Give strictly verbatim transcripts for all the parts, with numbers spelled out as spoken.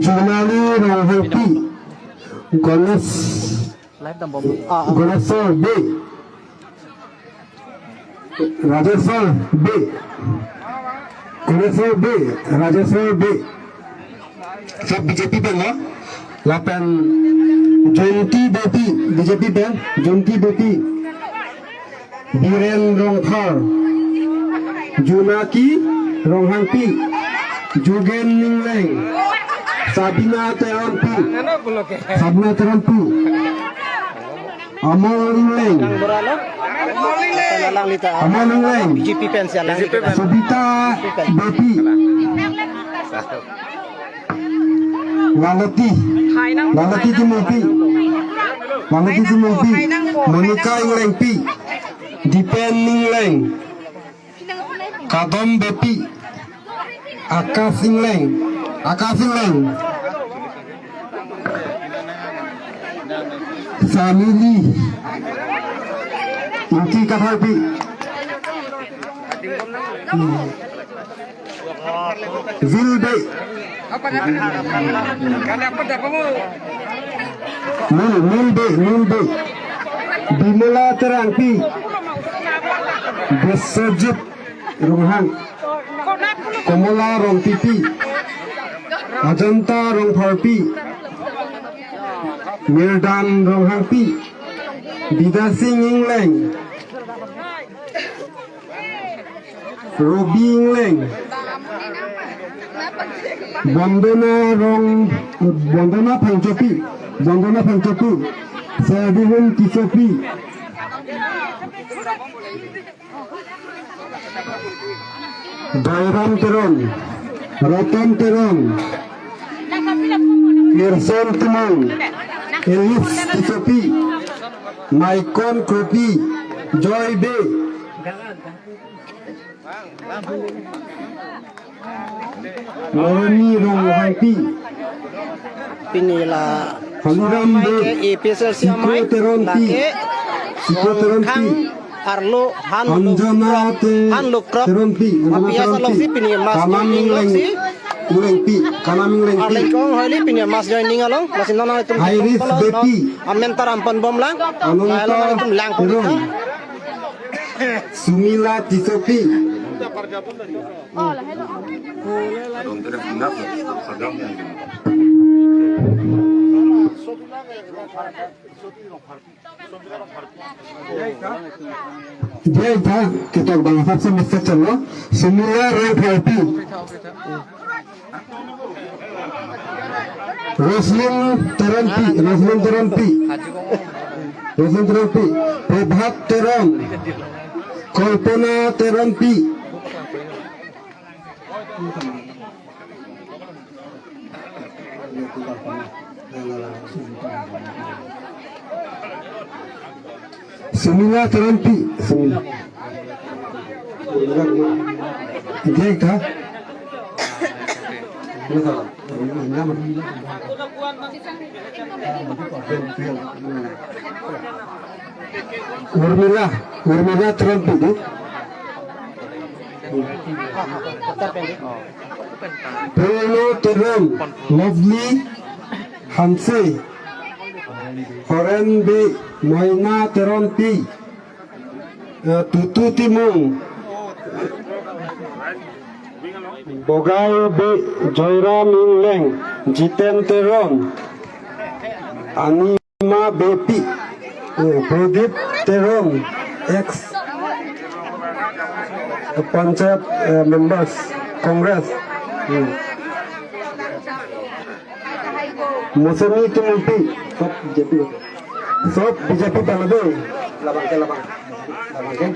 Junali Ronghangpi, Ganesh, Live dambom. Ah, ah. Ganeswar Bey, Rajeswar Bey, Ganeswar Bey, Rajeswar Bey. Sab B J P pen lo. Lapen Jonti Beypi, B J P pen, Jonti Beypi. Biren Rongphar, Junaki Ronghangpi, Jugen Ingleng, Sabina Teronpi, Sabina Teronpi, Amol Ingleng, Amol Ingleng, B J P pen si alang. Subita Beypi, Lalati, Lalati Timungpi, Lalati Timungpi, Monica Inglengpi, Dipen Ingleng, Kadom Beypi, Akash Ingleng, Akash Ingleng, Samili, Inti Katharpi. Vil Bey. Mil, Mil Bey, Mil Bey. Bimola Terangpi. Biswajit Ronghang. Komola Rongpipi. Ajanta Rongpharpi. Mirdan Ronghangpi. Bidasing Ingleng. Robi Ingleng. Bondona Rong, Bondona Phangchopi. Bondona Phangchopi. Servihun Tissopi. Dairam Teron. Roton Teron. Gerson Timung. Elis Tissopi. Maikon Kropi. Joy Bey. Loroni Ronghangpi. Pini la Haliram Bey. A P H L C Siko amei Teronpi. Lake Siko Teronpi. Khang arlo han Anjana Lukrok, Te-, han Lukrok. Teronpi. Anjana A P H Teronpi. Alongsi pini mass Kanam joining Ingleng, alongsi. Inglengpi. Kanam Inglengpi. Arleng kong hoili pini mass joining along. Lasi non itum Iris Beypi. Amen taram pon bomlang. Ananta Lalu itum lang pon Teron. Sumila Tissopi. Dia ita, kita bang hap semester chalo. Sumila Rongpharpi. Roslin Teronpi, Roslin Teronpi. Roslin Teronpi. Prabhat Teron. Kalpana Teronpi. Sumila Teronpi. Sumila. Dia ita. Urmila, Urmila Teronpi di. Prerno Teron, Lovely Hanse, Horen Bey, Moina Teronpi, eh, Tutu Timung, Bogai Bey, Joyram Ingleng, Jiten Teron, Anima Beypi, eh, Prodip Teron, ex Panchayat, eh, members, Congress. Hmm. Mousumi Timungpi, sob B J P. Sob B J P pen lo dei. Labang ke, labang. Labang ke.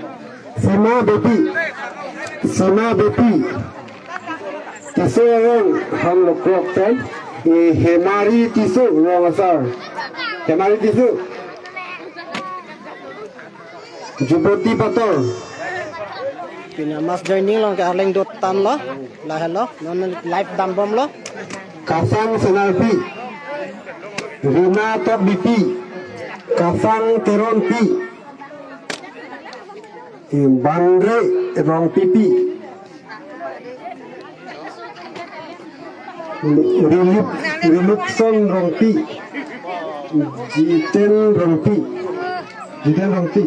Sema Beypi. Sema Beypi. Tisso Rong, han Lukrok pen. Eh, Hemari Tisso Rong asar. Hemari Tisso. Juboti Pator. Pini mass joining along ke arleng dotang lo. Lahelo. Non live dambom lo. Kasang Senarpi. Rina Tokbipi. Kasang Teronpi. Eh, Banre Rongpipi. Rilip, Rilipson Rongpi, Jiten Rongpi, Jiten Rongpi.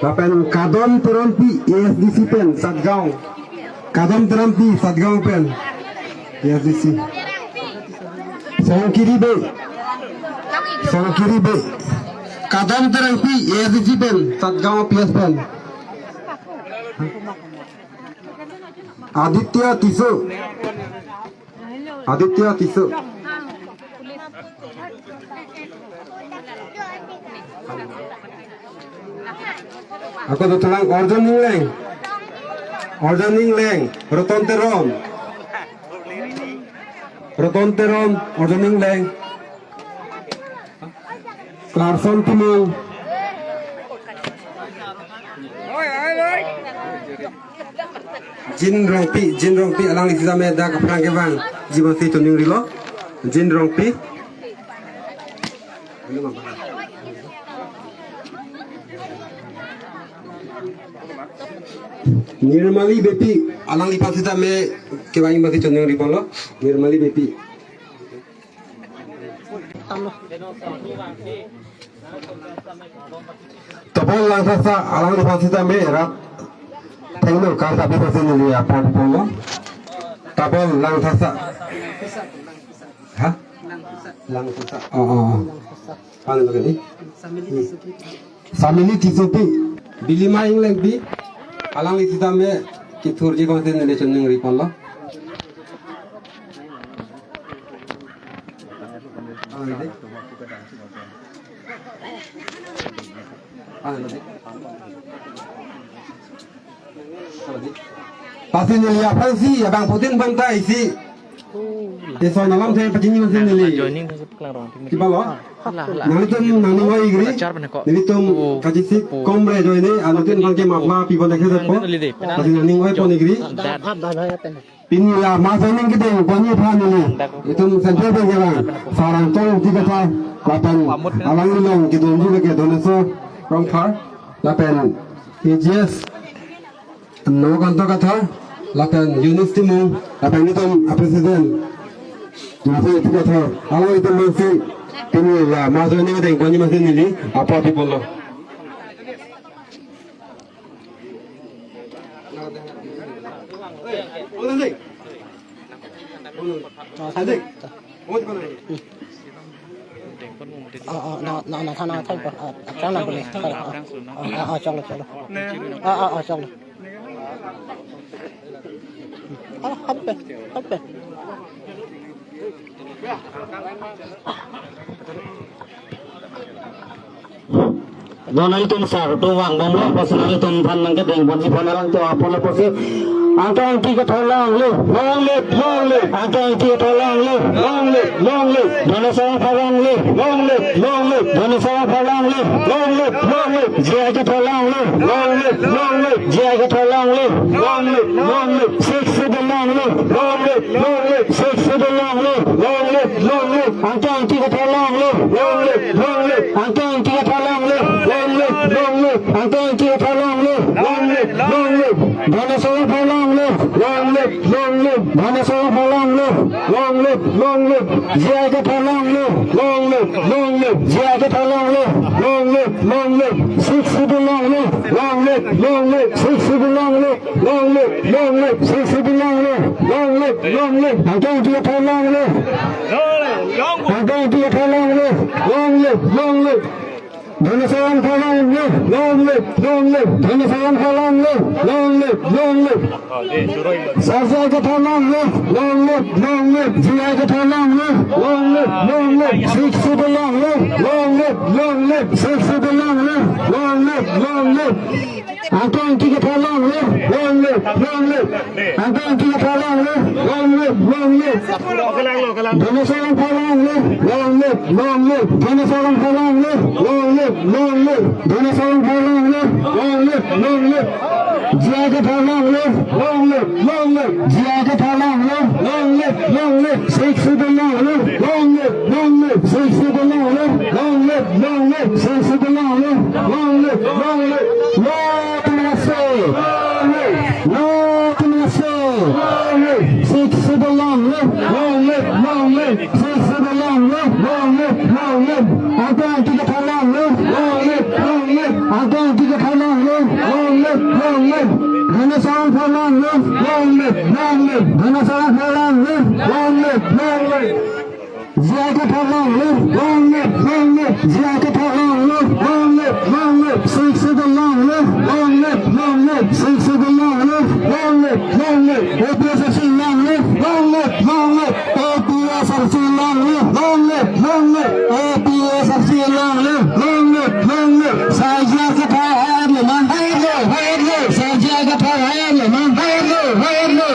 Lapen Kadom Teronpi, A S D C pen, Satgaon. Kadom Teronpi, Satgaon pen, A S D C. Songkiri Bey, Songkiri Bey. Kadom Teronpi, A S D C pen, Satgaon P S pen. Aditya Tisso. Aditya Tisso. Ako dothulang Arjun Engleng. Arjun Engleng. Roton Teron. Roton Teron, Arjun Engleng. Clarkson Timung. Jin Rongpi, Jin Rongpi, alangli sitame dak aphrang kevangji aphansi choningrilo. Jin Rongpi. Nirmali Beypi, alangliphan sitame kevangji aphansi choningri ponlo. Nirmali Beypi. Topol Langthasa, alangliphan sitame rat thengno karta pi aphansi neli apor ponlo. Topol Langthasa. Ha? Langthasa. Oh, oh, oh. Ano lagi ni? Samili Tissopi. Bilima Englengpi. Alangli sitame kethurji aphansi neli choningri ponlo. Ano lagi? Ano lagi? Pasi neli aphansi, abangphutin aphan ta isi. Ison alam thai pachini aphansi neli. Joining aphansi paklang rong. Kiba lo? Hala, hala. Nanglitum nangning oi-igri. Achar pen ko. Nelitum Oh. kachesik Oh. komre ajoine, anuttin aphan ke mapla pibon dekhe Nang sepo. dun ali de. Pasi nangning oi-pon-igri. Dad. Pini la mass joining kedeng ponji aphan neli. Itum center pen kevang. Sarang Tong Ingti Kathar. Lapen alangli along kedunji lake Doneswar Rongphar. Lapen A G S. Nokanta Kathar, lapen Eunice Timung, lapen itum a-president, Jonathan Ingti Kathar, alangtum aphansi, pini la mass joining kedeng ponji aphansi neli, apor pi ponlo. Ah, ah, na, na, na, thana, thai pa, ah, ah, chang na puli, ah, ah, ah, ah, chang lo, chang lo. Ah, ah, ah, chang lo. Ah, hape, hape. Don nelitum sar atum vangbomlo, apotsi nelitum aphan nangkedeng ponji aphan alangtum apor lo apotsi. Angkang Ingti Kathar long live, long live, long live. Angkang Ingti Kathar long live, long live, long live. Doneswar Rongphar long live, long live, long live. Doneswar Rongphar long live, long live, long live. J I Kathar long live, long live, long live. J I Kathar long live, long live, long live. Sixth Schedule long live, long live, long live. Sixth Schedule long live, long live, long live. Angkang Ingti Kathar long live, long live, long live. Angkang Ingti Kathar long live, long live, long live. Angkang Ingti Kathar long live, long live, long live. Doneswar Rongphar long live, long live, long live. Doneswar Rongphar long live, long live, long live. J I Kathar long live, long live, long live. J I Kathar long live, long live, long live. Sixth Schedule long live, long live, long live. Sixth Schedule long live, long live, long live. Sixth Schedule long live, long live, long live. Angkang Ingti Kathar long live. Angkang Ingti Kathar long live, long live, long live. Doneswar Rongphar long live, long live, long live. Doneswar Rongphar long live, long live, long live. Sar J I Kathar long live, long live, long live. J I Kathar long live, long live, long live. Sixth Schedule long live, long live, long live. Sixth Schedule long live, long live, long live. Angkang Ingti Kathar long live, long live, long live. Angkang Ingti Kathar long live, long live, long live. Doneswar Rongphar long live, long live, long live. Doneswar Rongphar long live, long live, long live. Doneswar Rongphar long live, long live, long live. J I Kathar long live, long live, long live. J I Kathar long live, long live, long live. Sixth Schedule long live, long live, long live. Sixth Schedule long live, long live, long live. Sixth Schedule long live, long live, long live. Long live. Long live. Long live, long live. Bhanu Sarang Akhela long live, long live, long live. J I Kathar long live, long live, long live. J I Kathar long live, long live, long live. Sixth Schedule long live, long live, long live. Sixth Schedule long live, long live, long live. A P H L C long live, long live, long live. A P H L C long live, long live, long live. A P H L C long live, long live, long live. Sar J I Kathar hai-et lo ma? Hai-et lo, hai-et lo. Sar J I Kathar hai-et lo ma? Hai-et lo, hai-et lo.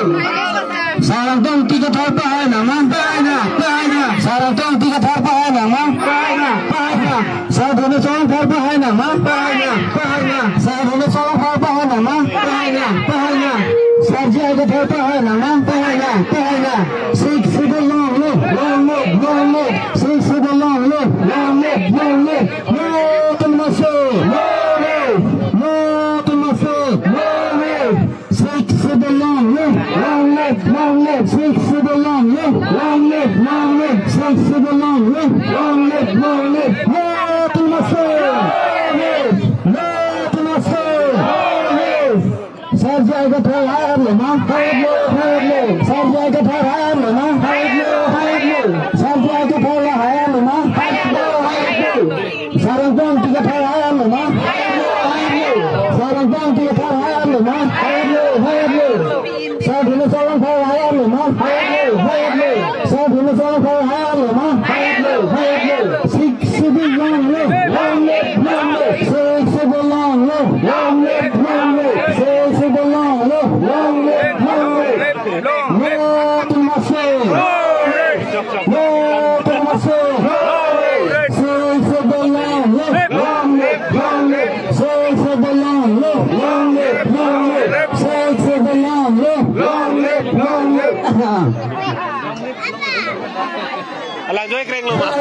Sar Angtong Ingti Kathar pahai nang ma? Pahai nang, pahai nang. Sar Angtong Ingti Kathar pahai nang ma? Pahai nang, pahai nang. Sar Bhanu Sarang Kathar pahai nang ma? Pahai nang, pahai nang. Sar Bhanu Sarang Kathar pahai nang ma? Pahai nang, pahai nang. Sar J I Kathar pahai nang ma? Pahai nang, pahai nang. Sixth Schedule long live, long live, long live. Sixth Schedule long live, long live, long live. No Autonomous State, long live. No Autonomous State, long live. Sixth Schedule long live, long live, long live. Sixth Schedule long live, long live, long live. Sixth Schedule long live, long live, long live. No Autonomous State, long live. No Autonomous State, long live. Sar J I Kathar hai-et lo ma? Hai-et lo, hai-et lo. Sar J I Kathar hai-et lo ma? Hai-et lo, hai-et lo. Sar J I Kathar la hai-et lo ma? Hai-et lo, hai-et lo. Sar Angtong Ingti Kathar hai-et lo ma? Hai-et lo, hai-et lo. Sar Angtong Ingti Kathar hai-et lo ma? Hai-et lo, hai-et lo. Sar Bhanu Sarang Kathar hai-et lo ma? Hai-et lo, hai-et lo. Sar Bhanu Sarang Kathar hai-et lo ma? Hai-et lo, hai-et lo. Sixth Schedule long live, long live, long live. Sixth Schedule long live, long live, long live. Sixth Schedule long live, long live, long live. No Autonomous State. No Autonomous State. Sixth Schedule long live, long live, long live. Sixth Schedule long live, long live, long live. Sixth Schedule long live, long live, long live. Alang joi kreng lo ma. J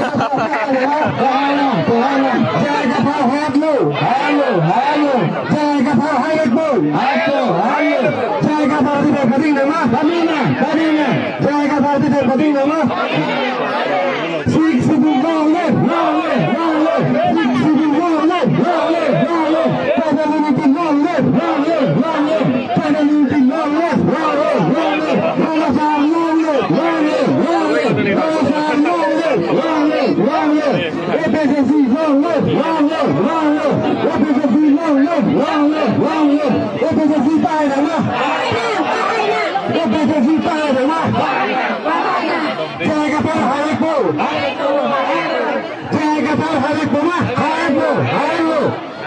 I Kathar hai-et lo, hai-et lo, hai-et lo. J I Kathar hai-et lo, hai-et lo, hai-et lo. J I Kathar athe pading nang ma? Pading nang, pading nang. J I Kathar athe pading nang ma? Sixth Schedule long live, long live, long live. Sixth Schedule long live, long live, long live. Tribal unity long live, long live, long live. Tribal unity long live, long live, long live. Rong Asar long live, long live, long live. Rong Asar long live, long live, long live. A P H L C long live, long live, long live. A P H L C long live, long live, long live. A P H L C pahai nang ma? A P H L C pahai nang ma? J I Kathar hai-et lo. J I Kathar hai-et lo ma? Hai-et lo, hai-et lo.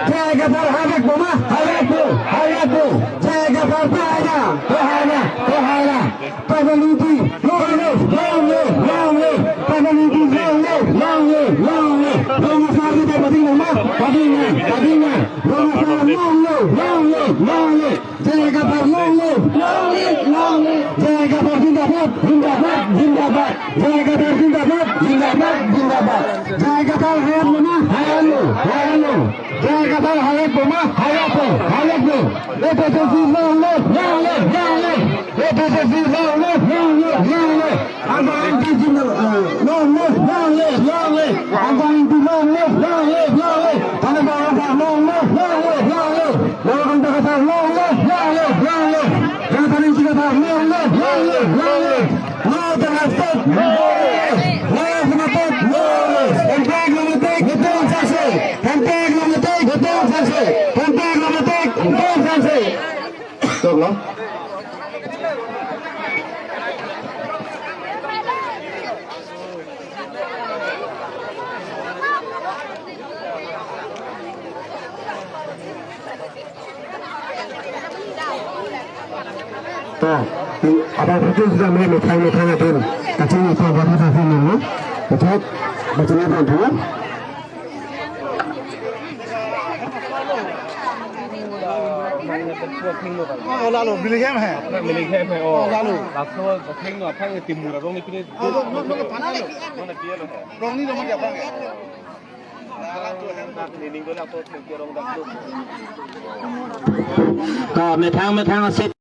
J I Kathar hai-et lo ma? Hai-et lo, hai-et lo. J I Kathar pahai nang, pahai nang, pahai nang. Tribal unity long live, long live, long live. Tribal unity long live, long live, long live. Rong Asar athe pading nang ma? Pading nang, pading nang. Rong Asar long live, long live, long live. J I Kathar long live, long live, long live. J I Kathar zindabad, zindabad, zindabad. J I Kathar zindabad, zindabad, zindabad. J I Kathar hai-et lo ma? Hai-et lo, hai-et lo. J I Kathar hai-et lo ma? Hai-et lo, hai-et lo. A P H L C long live, long live, long live. A P H L C long live, long live, long live. Angkang Ingti zin-, eh, long live, long live, long live. Angkang Ingti long live, long live, long live. Tane Rong Asar long live, long live, long live. Rong Asar long live, long live, long live. Janathani Ingti Kathar long live, long live, long live. No Autonomous State, no rest. No Autonomous State, no rest. Hemprek long metik, betul saksi. Hemprek long metik, betul saksi. Hemprek long metik, betul saksi. Stop lo. To, abang putus sudah mulai methang-methang atur. Kacang apa baru dah sini, no? Betul? Baca apa, no? Oh, lalo, milik hem hai. Milik hem hai, oh. Oh, lalo. Laso, batheng no, aphang timur arong ipini. Oh, no, no, no, no. Rong ni, rong ni, rong ni. To, methang-methang aset.